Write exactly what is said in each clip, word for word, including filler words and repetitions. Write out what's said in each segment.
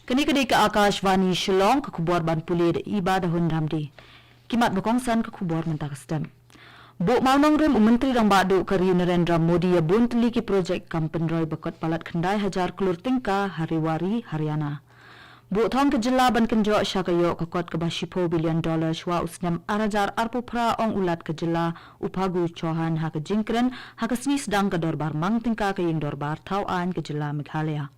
Kane ka dei ka Akashvani Shillong, ka khubor ban pule da i Bah Dahun Ramdi. Ki mat ba kongsan ka khubor mynta ka step. Buh mawnongrim u Myntri Rangbah Duh ka ri u Narendra Modi ïa bun tylli ki projek kam pynroi ba kot palat khyndai hajar klur tyngka ha Rewari, Haryana. Buh thong ka jylla ban kynjoh sha ka ïoh ka kot kaba shiphew billion dollar shwa u snem ar hajar arphew phra, ong u Lat ka jylla u Phagu Chauhan ha ka jingkren ha ka sngi sdang ka dorbar mang tyngka ka ïing dorbar thaw aiñ ka jylla Meghalaya.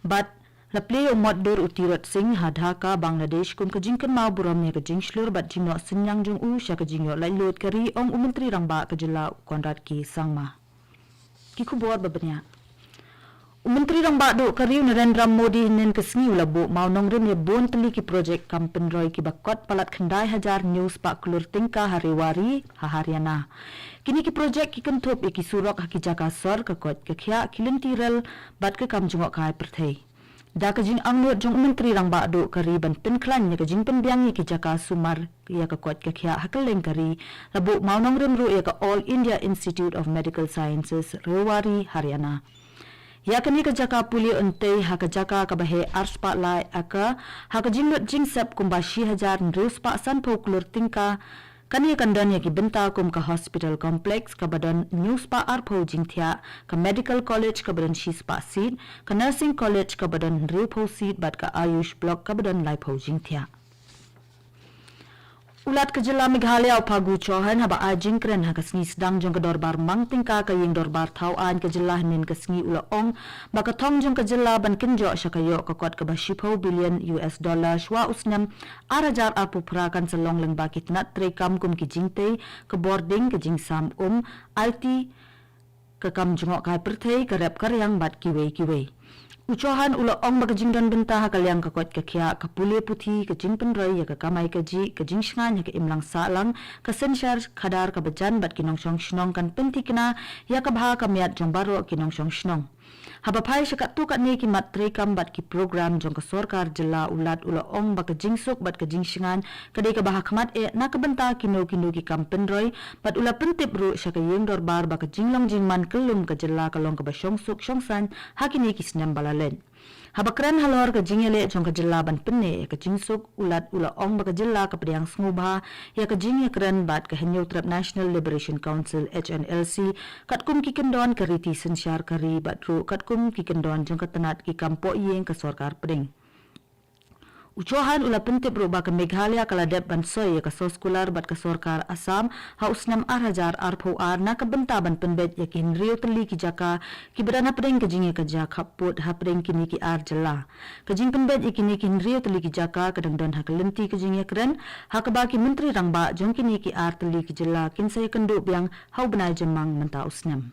Bad la plie u mot dur u Tirot Singh ha Dhaka, Bangladesh kum ka jingkynmaw burom ïa ka jingshlur bad jingnoh synñiang jong u sha ka jingïoh laitluid ka ri, ong u Myntri Rangbah ka jylla u Conrad K Sangma. Ki khubor ba bniah. U Myntri Rangbah Duh ka ri u Narendra Modi hynnin ka sngi u la buh mawnongrim ïa bun tylli ki projek kam pynroi kiba kot palat khyndai hajar hynñiew spah klur tyngka ha Rewari ha Haryana. Kine ki projek ki kynthup ïa ki surok ha ki jaka sor, ka koit ka khiah, ki lynti rel bad ka kam jngohkai pyrthei. Da ka jingangnud jong u Myntri Rangbah Duh ka ri ban pynkhlaiñ ïa ka jingpynbiang ïa ki jaka sumar ïa ka koit ka khiah ha kylleng ka ri, la buh mawnongrim ruh ïa ka All India Institute of Medical Sciences, Rewari, Haryana. Ïa kane ka jaka pule un tei ha ka jaka kaba heh ar spah lai acre, ha ka jinglut jingsep kumba shi hajar hynriew spah sanphew klur tyngka. Kane kan don ïa ki bynta kum ka hospital complex kaba don hynñiew spah arphew jingthiah, ka medical college kaba don shi spah seat, ka nursing college kaba don hynriewphew seat bad ka Ayush block kaba don laiphew jingthiah. U Lat ka jylla Meghalaya u Phagu Chauhan haba ai jingkren ha ka sngi sdang jong ka dorbar mang tyngka ka ïing dorbar thaw aiñ ka jylla hynnin ka sngi u la ong ba ka thong jong ka jylla ban kynjoh sha ka ïoh ka kot kaba shiphew billion U S dollar shwa u snem ar hajar arphew phra kan sa long lyngba ki tnat treikam kum ki jingtei, ka bording, ka jingsam um, I T, ka kam jngohkai pyrthei, ka rep ka riang bad kiwei kiwei. U Chauhan u la ong ba ka jingdon bynta ha ka liang ka koit ka khiah, ka pule puthi, ka jingpynroi ïa ka kamai kajih, ka jingshngaiñ ha ka imlang sahlang, ka synshar khadar kaba jan bad ki nongshong shnong kan pynthikna ïa ka bha ka miat jong baroh ki nongshong shnong. Haba phai sha katto katne ki mat treikam bad ki program jong ka sorkar jylla, u Lat u la ong ba ka jingsuk bad ka jingshngaiñ ka dei kaba ha khmat eh na ka bynta kino kino ki kam pynroi, bad u la pyntip ruh sha ka ïing dorbar ba ka jinglong jingman kyllum ka jylla ka long kaba shongsuk shongsaiñ ha kine ki snem ba la leit. Haba kren halor ka jingïaleh jong ka jylla ban pynneh ïa ka jingsuk, u Lat u la ong ba ka jylla ka pdiang sngewbha ïa ka jingïakren bad ka Hynñiewtrep National Liberation Council, H N L C, katkum ki kyndon ka riti synshar ka ri bad ruh katkum ki kyndon jong ka tnat ki kam pohïing ka sorkar pdeng. U Chauhan u la pyntip ruh ba ka Meghalaya ka la dep ban soi ïa ka soskular bad ka sorkar Assam ha u snem ar hajar arphew ar na ka bynta ban pynbeit ïa ki hynriew tylli ki jaka kiba don hapdeng ka jingïakajia khappud hapdeng kine ki ar jylla. Ka jingpynbeit ïa kine ki hynriew tylli ki jaka ka dang don ha ka lynti ka jingïakren, ha kaba ki Myntri Rangbah jong kine ki ar tylli ki jylla kin sa ïakynduh biang ha u bnai Jymmang mynta u snem.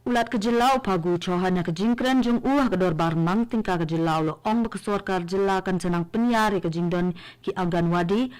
U Lat ka jylla u Phagu Chauhan ha ka jingkren jong u ha ka dorbar mang tyngka ka jylla u la ong ba ka sorkar jylla kan sa nang pynïar ïa ka jingdon ki Anganwadi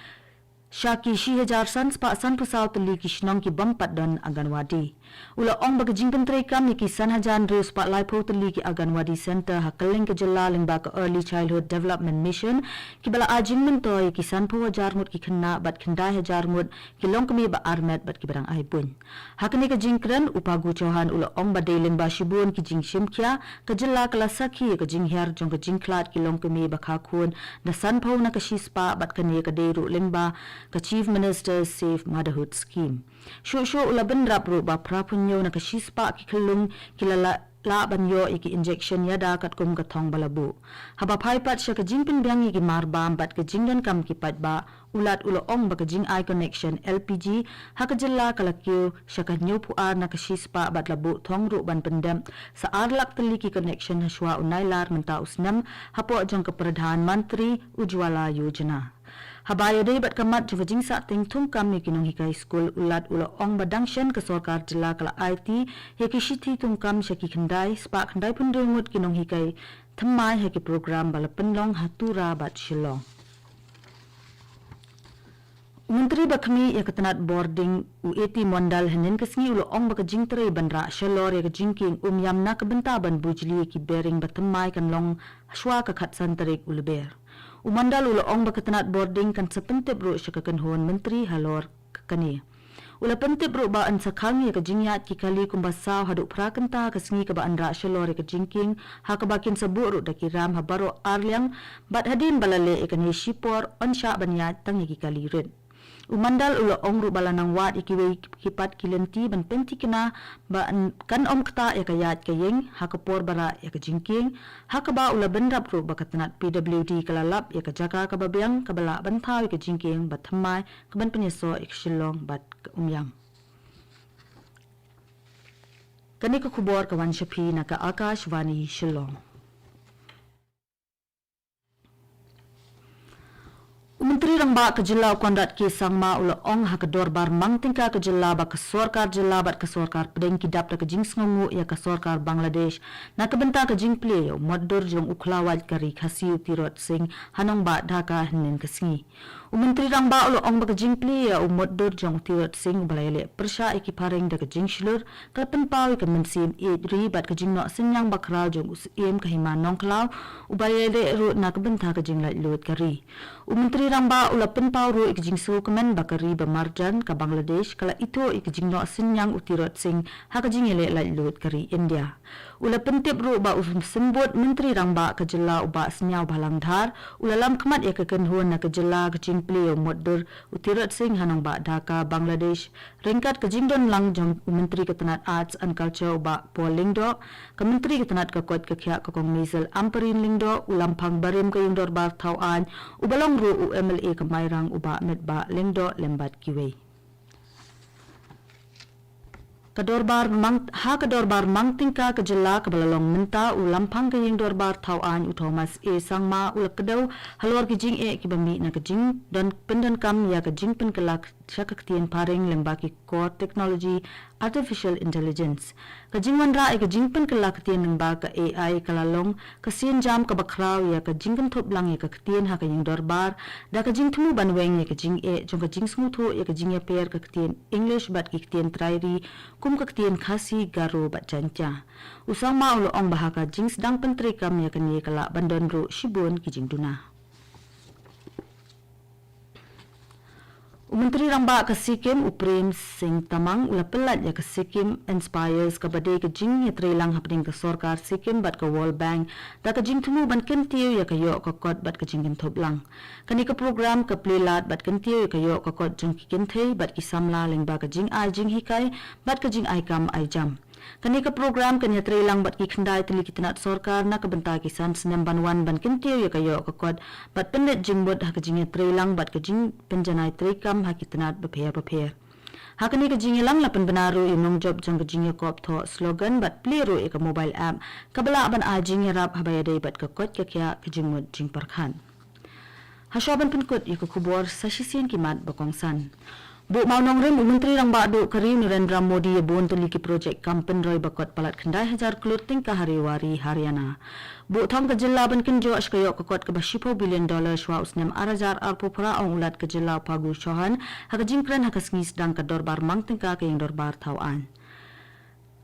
sha ki shi hajar san spah sanphew saw tylli ki shnong ki bym pat don Anganwadi. U la ong ba ka jingpyntreikam ïa ki san hajar hynriew spah laiphew tylli ki Anganwadi Centre ha kylleng ka jylla lyngba ka Early Childhood Development Mission, kiba la ai jingmyntoi ïa ki sanphew hajar ngut ki khynnah bad khyndai hajar ngut ki longkmie ba armet bad kiba dang ai buiñ. Ha kane ka jingkren, u Phagu Chauhan u la ong ba dei lyngba shibun ki jingshimkhia, ka jylla ka la sakhi ïa ka jinghiar jong ka jingkhlad ki longkmie ba kha khun da sanphew na ka shispah bad kane ka dei ruh lyngba ka Chief Minister's Safe Motherhood Scheme. Shuh shuh u la bynrap ruh ba phraphew hynñiew na ka shispah ki khyllung ki la lah lah ban ïoh ïa ki injection ïada katkum ka thong ba la buh. Haba phai pat sha ka jingpynbiang ïa ki marbam bad ka jingdonkam ki paidbah, u Lat u la ong ba ka jingai connection L P G ha ka jylla ka la kiew sha ka hynñiewphew ar na ka shispah bad la buh thong ruh ban pyndep sa ar lak tylli ki connection ha shuwa u Nailar mynta u snem hapoh jong ka Pradhan Mantri Ujjwala Yojana. Haba ïadei bad ka mat jong ka jingsahteng thungkam ïa ki nonghikai skul, u Lat u la ong ba dang shen ka sorkar jylla ka la aiti ïa ki shithi thungkam sha ki khyndai spah khyndaiphew hynriew ngut ki nonghikai thymmai ha ki program ba la pynlong ha Tura bad Shillong. U Myntri ba khmih ïa ka tnat bording u A T Mondal hynnin ka sngi u la ong ba ka jingtrei ban rah shalor ïa ka jingkieng umïam na ka bynta ban bujli ïa ki bearing ba thymmai kan long shuwa ka khatsan tarik u Lber. U Mondal u la ong ba ka tnat bording kan sa pyntip ruh sha ka kynhun myntri halor ka kane. U la pyntip ruh ba yn sa khang ïa ka jingïaid ki kali kumba saw haduh phra kynta ha ka sngi kaba yn rah shalor ïa ka jingkieng, ha kaba kin sa buh ruh da ki ram ha baroh ar liang, bad hadien ba la leh ïa kane shipor, yn shah ban ïaid tang ïa ki kali rit. U Mandal u la ong ruh ba la nang wad ïa kiwei ki pat ki lynti ban pynthikna ba yn, kan ym ktah ïa ka ïaid ka ïing, ha ka por ba rah ïa ka jingkieng, ha kaba u la bynrap ruh ba ka tnat P W D ka la lap ïa ka jaka kaba biang, kaba lah ban thaw ïa ka jingkieng ba thymmai, kaban pynïasoh ïa ka Shillong bad ka Umïang. Kane ka khubor ka wan sha phi na ka Akashvani Shillong. U Myntri Rangbah ka jylla u Conrad K Sangma u la ong ha ka dorbar mang tyngka ka jylla ba ka sorkar jylla bad ka sorkar pdeng ki dap da ka jingsngewnguh ïa ka sorkar Bangladesh na ka bynta ka jingplie ïa u mutdur jong u khlawait ka ri Khasi u Tirot Sing ha nongbah Dhaka hynnin ka sngi. U Myntri Rangbah u la ong ba ka jingplie ïa u mutdur jong u Tirot Sing uba la ïaleh pyrshah ïa ki phareng da ka jingshlur, ka la pynpaw ïa ka mynsiem ïeit ri bad ka jingnoh synñiang bakhraw jong u Syiem ka Hima Nongkhlaw, uba ïaleh ruh na ka bynta ka jinglaitluid ka ri. U Myntri Rangbah u la pynpaw ruh ïa ka jingsngewkmen ba ka ri ba marjan ka Bangladesh ka la ithuh ïa ka jingnoh synñiang u Tirot Sing ha ka jingïaleh laitluid ka ri India. U la pyntip ruh ba u Symbud Myntri Rangbah ka jylla u Bah Sniawbhalang Dhar u la lamkhmat ïa ka kynhun na ka jylla ka jingplie ïa u mutdur u Tirot Sing ha nongbah Dhaka, Bangladesh, ryngkat ka jingdon lang jong u Myntri ka tnat Arts and Culture u Bah Paul Lyngdoh, ka Myntri ka tnat ka koit ka khiah ka Kong Maisel Ampareen Lyngdoh, u Lamphang Barim ka Ïingdorbar Thawaiñ, uba long ruh u M L A ka Mairang u Bah Metbah Lyngdoh lem bad kiwei. Ka dorbar mang, ha ka dorbar mang tyngka ka jylla kaba la long mynta, u Lamphang ka Ïingdorbar Thawaiñ u Thomas A Sangma u la kdew halor ki jingeh kiba mih na ka jingdon pyndonkam ïa ka jingpynkylla sha ka ktien phareng lyngba ki kor technology artificial intelligence. Ka jingwanrah ïa ka jingpynkylla ktien lyngba ka A I ka la long ka sienjam kaba khraw ïa ka jingkynthup lang ïa ka ktien ha ka Ïingdorbar, da ka jingthmu ban weng ïa ka jingeh jong ka jingsngewthuh ïa ka jingïapher ka ktien English bad ki ktien trai ri kum ka ktien Khasi, Garo bad Jaiñtia. U Sangma u la ong ba ha ka jingsdang pyntreikam ïa kane ka lah ban don ruh shibun ki jingduna. U Myntri Rangbah ka Sikkim u Prem Singh Tamang u la pyllait ïa ka Sikkim Inspires kaba dei ka jingïatreilang hapdeng ka sorkar Sikkim bad ka World Bank, da ka jingthmu ban kyntiew ïa ka ïoh ka kot bad ka jingkynthup lang. Kane ka program ka plie lad bad kyntiew ïa ka ïoh ka kot jong ki kynthei bad ki samla lyngba ka jingai jinghikai bad ka jingai kam ai jam. Kane ka program kan ïatreilang bad ki khyndai tylli ki tnat sorkar na ka bynta ki san snem ban wan ban kyntiew ïa ka ïoh ka kot bad pynleit jingmut ha ka jingïatreilang bad ka jingpynjanai treikam ha ki tnat bapher bapher. Ha kane ka jingïalang la pynbna ruh ïa u nongjop jong ka jingïakop thoh slogan bad plie ruh ïa ka mobile app kaba lah ban ai jingïarap haba ïadei bad ka koit ka khiah, ka jingmut jingpyrkhat. Hashwa ban pynkut ïa ka khubor, sa shisien ki mat ba kongsan. Buh mawnongrim u Myntri Rangbah Duh ka ri u Narendra Modi ïa bun tylli ki projek kam pynroi ba kot palat khyndai hajar klur tyngka ha Rewari, Haryana. Buh thong ka jylla ban kynjoh sha ka ïoh ka kot kaba shiphew billion dollar shuwa u snem ar hajar arphew phra, ong u Lat ka jylla u Phagu Chauhan ha ka jingkren ha ka sngi sdang ka dorbar mang tyngka ka Ïingdorbar Thawaiñ.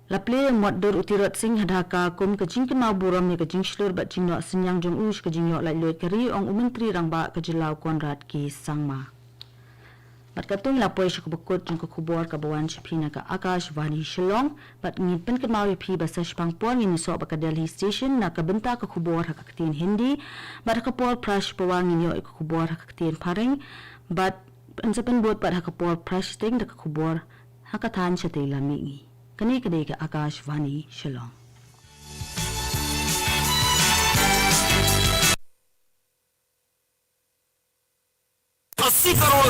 La plie ïa u mutdur u Tirot Sing ha Dhaka kum ka jingkynmaw burom ïa ka jingshlur bad jingnoh synñiang jong u sha ka jingïoh laitluid ka ri, ong u Myntri Rangbah ka jylla u Conrad K Sangma. Bad katto ngi la poi sha kaba kut jong ka khubor kaba wan sha phi na ka Akashvani Shillong, bad ngin pynkynmaw ïa phi ba sa shiphang por ngin ïasoh bad ka Delhi Station na ka bynta ka khubor ha ka ktien Hindi, bad ha ka por phra shi pawa ngin ïoh ïa ka khubor ha ka ktien Phareng, bad yn sa pynbud pat ha ka por phra shiteng da ka khubor ha ka thaiñ Shatei Lammihngi. Kane ka dei ka Akashvani Shillong. अस्सी करोड़